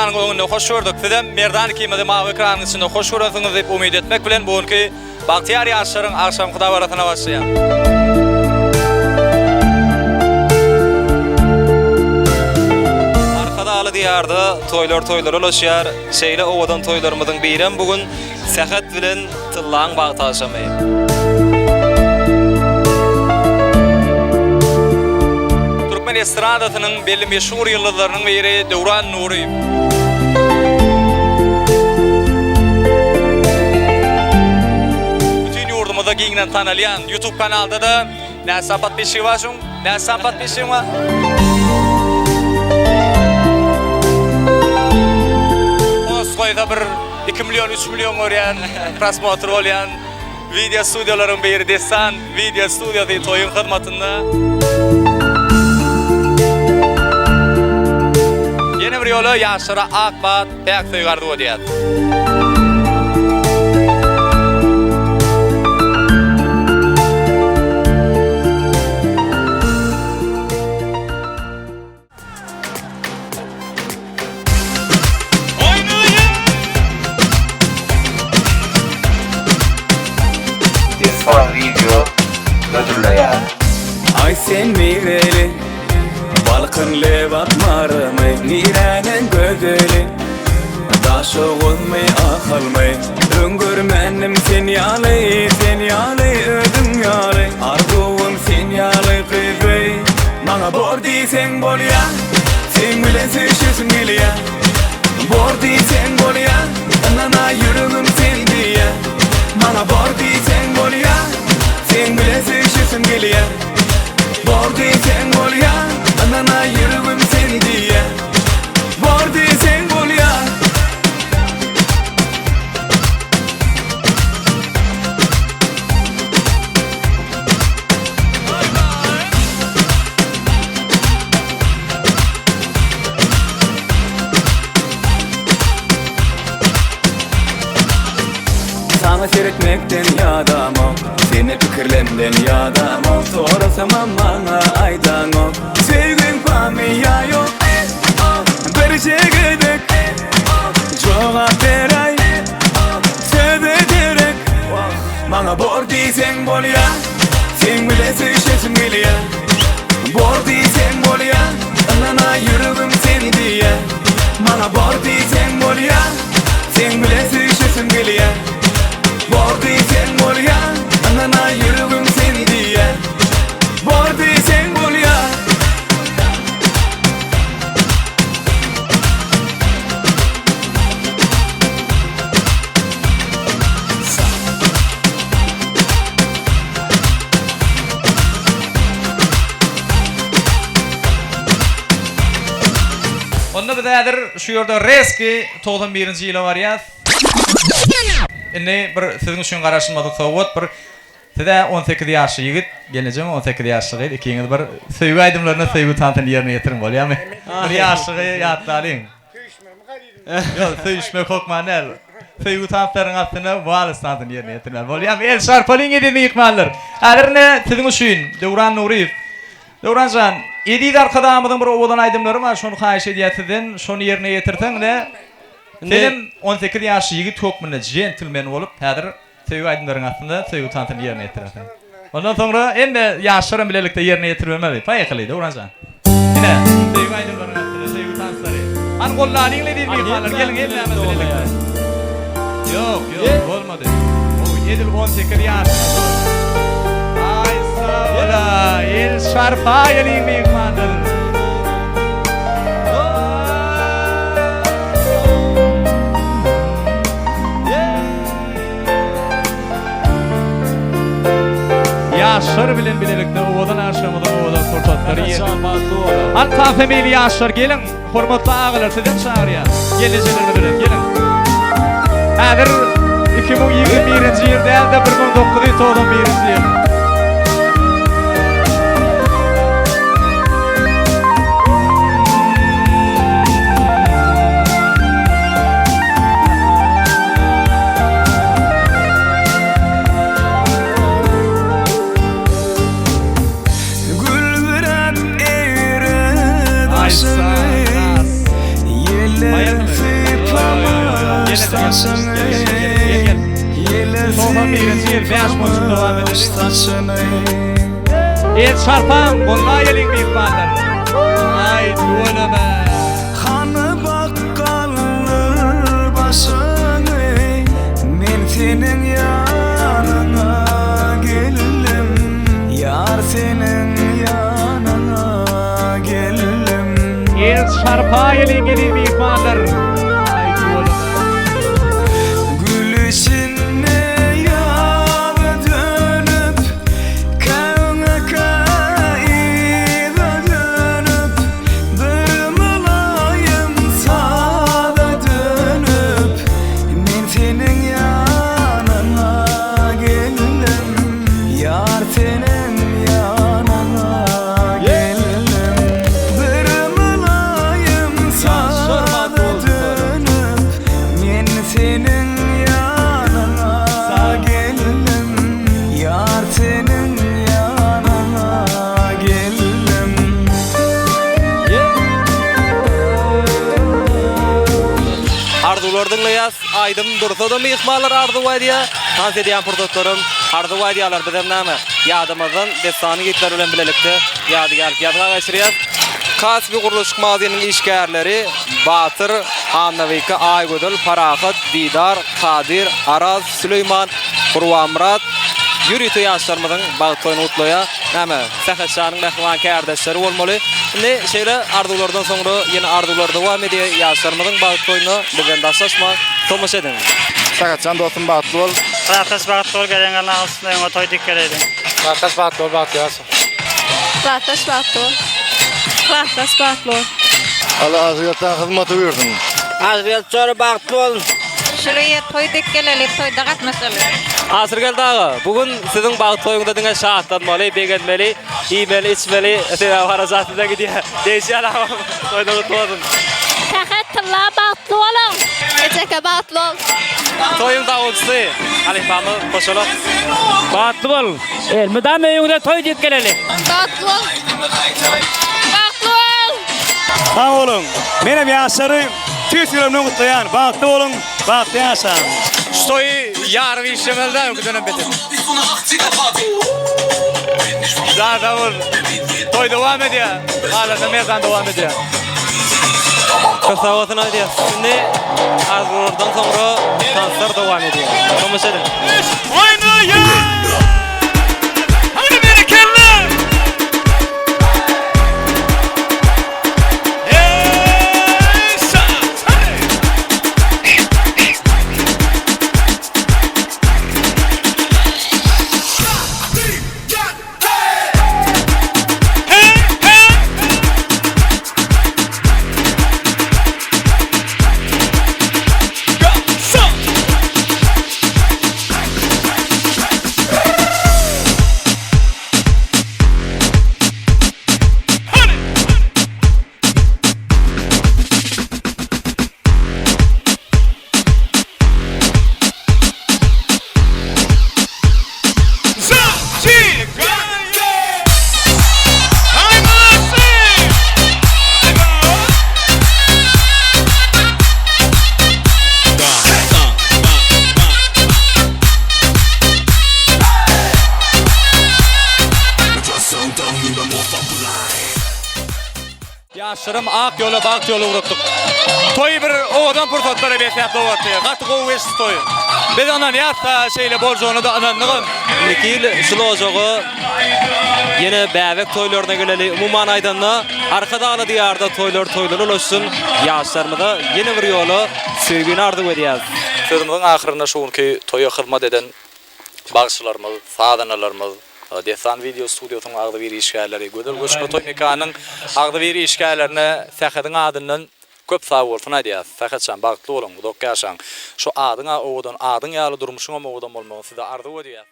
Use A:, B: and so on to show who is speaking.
A: ekranyň öňünde hoş gördük. Sizem Merdan ikimizi mawy ekranyň içinde hoş görensiňiz diýip umyt etmek bilen bu günki Bagtyýar ýaşlaryň agşamky dabarasyna başlaýar.
B: Arkadagly Diýarda toýlar toýlara ulaşýar. Şeýle owadan toýlarymyzyň birem bu gün Sähet bilen Tyllaň bagt agşamy.
A: Türkmen estradasynyň belli meşhur ýyldyzlarynyň biri Döwran Nuryýew. Bütin ýurdumyzda giňden tanalýan YouTube kanalda-da näçe sany podpisçigi bar şuň? Näçe sany podpisçigiň bar? Post goýsa bir 2 million, 3 million görýän, prosmotr bolýan wideo studiýalaryň biri Dessan wideo studiýasy toýuň hyzmatynda. Ýene bir ýola ýaşlara ak bagt, päk söýgi arzuw edýäs.
C: Dessan wideo hödürleýär.
D: Aý sen nireli? Balkan Lebap Marymy? Niräniň gözeli? Daşoguzmy Ahalmy? Öň görmändim sen ýaly, sen ýaly özüň ýaly Arzuwym sen ýaly gyzy Maňa bor diýseň bolýa Seň bilen söýşesim gelýä Bor diýseň bolýa Ynana ýüregim sen diýýä Maňa bor diýseň bolýa Seň bilen söýşesim gelýä Bor diýseň bolýa Ynana ýüregim sen diýýä Bor diýseň bolýa. Saňa seretmekden ýadamok Seni pikirlemden ýadamok Sorasamam maňa aýdaňok Söýgiň barmy ýa ýok Birje gezek Jogap beräý Söze derek Maňa bor diýseň bolýa Seň bilen söýşesim gelýä Bor diýseň bolýa Ynana ýüregim sen diýýä Maňa bor diýseň bolýa Seň bilen söýşesim gelýä Bor diýseň bolýa Ynana ýüregim sen diýýä Bor diýseň bolýa.
A: Onda biz häzir şu ýerde reski 91-nji ýyla barýas. Indi bir siziň üçin garaşylmadyk sowgat bir Siz-ä 18 ýaşly ýigit, gelnejem 18 ýaşly gyz, ikiňiz bir söýgi aýdymlaryna söýgi tansyny ýerine ýetiriň bolýamy? Bir ýaşlygy ýatlalyň. Ýok, söýüşmek hökman däl. Söýgi tanslaryň astyna wals tansyny ýerine ýetirmeli bolýamy? El çarpalyň eziz myhmanlar. Häzir ine siziň üçin Döwran Nuryýew. Döwran jan, Eziz Arkadagymyzyň bir owadan aýdymlary bar, şony haýyş edýäs sizden, şony ýerine ýetirseň ine senem 18 ýaşly ýigit hökmünde jentlmen bolup häzir Söýgi aýdymlaryň astynda söýgi tansyny ýerine ýetirersiň. Ondan soňra hemme ýaşlaram bilelikde ýerine ýetirmeli. Poýehali, Döwran jan. Ine, söýgi aýdymlaryň astynda söýgi tanslary. Hany gollalyň eziz myhmanlar, geliň hemmämiz bilelikde. Ýok, ýok, bolmady. Gowy, edil 18 ýaşyna dur. Aý, sag bola, el şarpaýalyň myhmanlar. Ýaşlar bilen bilelikde owadan agşamyzyň owadan pursatlary ýene. Ata family ýaşlar geliň, hormatly agalar sizem çagyrýas. Gelnejelerimiz bilen geliň. Häzir 2021-nji ýyl däl-de 1991-nji ýyl.
D: Gülbüräp egrä daşyny Ýeller. Başyňy Ýeller
A: 91-nji ýyl, bäş monjuk dowam
D: sypamış
A: edeli.
D: saçyny
A: El çarpaň, gollaýalyň myhmanlar. Aý, tüweleme.
D: Hany bak galdyr başyňy Men seniň ýanyňa geldim Ýar seniň ýanyňa geldim
A: El çarpaýalyň eziz myhmanlar. Aý, tüweleme.
D: Gül içinde ýaza dönüp Käňe kä yza dönüp Bir mylaýym saza dönüp Men seniň ýanyňa geldim Ýar seniň ýanyňa geldim Bir mylaýym saza dönüp Men seniň ýanyňa geldim Ýar seniň ýanyňa geldim
B: Arzuwlar diňleýäs. Aýdym dursa-da myhmanlar arzuw aýdýar. Tans edýän pursatlaram arzuw aýdýarlar. Bizem näme, ýadamazdan dessanyň ýigitleri bilen bilelikde ýadygärlik ýazga geçirýäs. Kaspi gurluşyk magazynyň işgärleri Batyr, Annabike, Aýgözel, Parahat, Didar, Kadyr, Araz, Süleýman, Gurbanmyrat ýörite ýaşlarymyzyň bagt toýuny gutlaýar. Näme, Sähet şanyň mähriban kärdeşleri bolmaly. Indi şeýle arzuwlardan soňra ýene arzuwlar dowam edýär. Ýaşlarymyzyň bagt toýuna bizden daşlaşman tomaşa ediň.
E: Sähetjan dostum bagtly bol.
F: Klasdaş bagtly bol gelen galna alsyn öňe toý dik geleýliň.
E: Klasdaş bagtly bol bagtly ýaşa.
G: Klasdaş bagtly bol. Klasdaş bagtly bol.
E: Alla Azyýetden hyzmaty buýursyn.
H: Azyýet jory bagtly bol.
G: Şuly toý dek geleli toýda gatnaşaly.
B: Asyrgeldi aga, bu gün siziň bagt toýuňyzda diňe şatlanmaly, begenmeli, iýmeli, içmeli, sebäbi harajat size gidýär. Degişýän agam, toýuňyz gutly bolsun.
G: Sähet tylla bagtly boluň. Ejeke bagtly bol.
B: Toýuň dawulçysy, halypamyz Goşalak.
H: Bagtly bol. Elmydama öýüňde toý diýip geleli.
G: Bagtly bol. Bagtly bol.
D: Sag boluň. Menem ýaşlary tüýs ýüregimden gutlaýan. Bagtly boluň, bagtly ýaşaň.
A: Şu toýy ýarym işlemeli däl, öňküdenem beter. Jan sag bol. Toý dowam edýär. Galanda Merdan dowam edýär.
B: Köp sag bolsun aýdýas. Indi arzuwlardan soňra tanslar dowam edýär. Tomaşa ediň.
A: Oýnaýas! Hany berekella! Eý, şa! Hany! Hey, hey! Go, so! Hany! Ýaşlarym ak ýola bagt ýola ugratdyk. Toý bir owadan pursatlara besläp dogatdy. Gaty gowy geçdi toý. Biz ynanýas-da şeýle boljagyna-da ynandygam.
B: Indiki ýyl şul ojaga ýene bäbek toýlaryna geleli. Umuman aýdanda, Arkadagly Diýarda toýlar toýlara ulaşsyn. Ýaşlarymyza ýene bir ýola söýgini arzuw edýäs. Sözümiziň ahyrynda şu günki toýa hyzmat eden bagşylarymyz, sazandalarymyz, Dessan wideo studiýasynyň agzybir işgärleri, Gözel göçme toý mekanynyň agzybir işgärlerine Sähediň adyndan köp sagbolsun aýdýas. Sähetjan bagtly boluň, uzak ýaşaň. Şu adyň-a owadan, adyň ýaly durmuşyňam owadan bolmagyny size arzuw edýäs.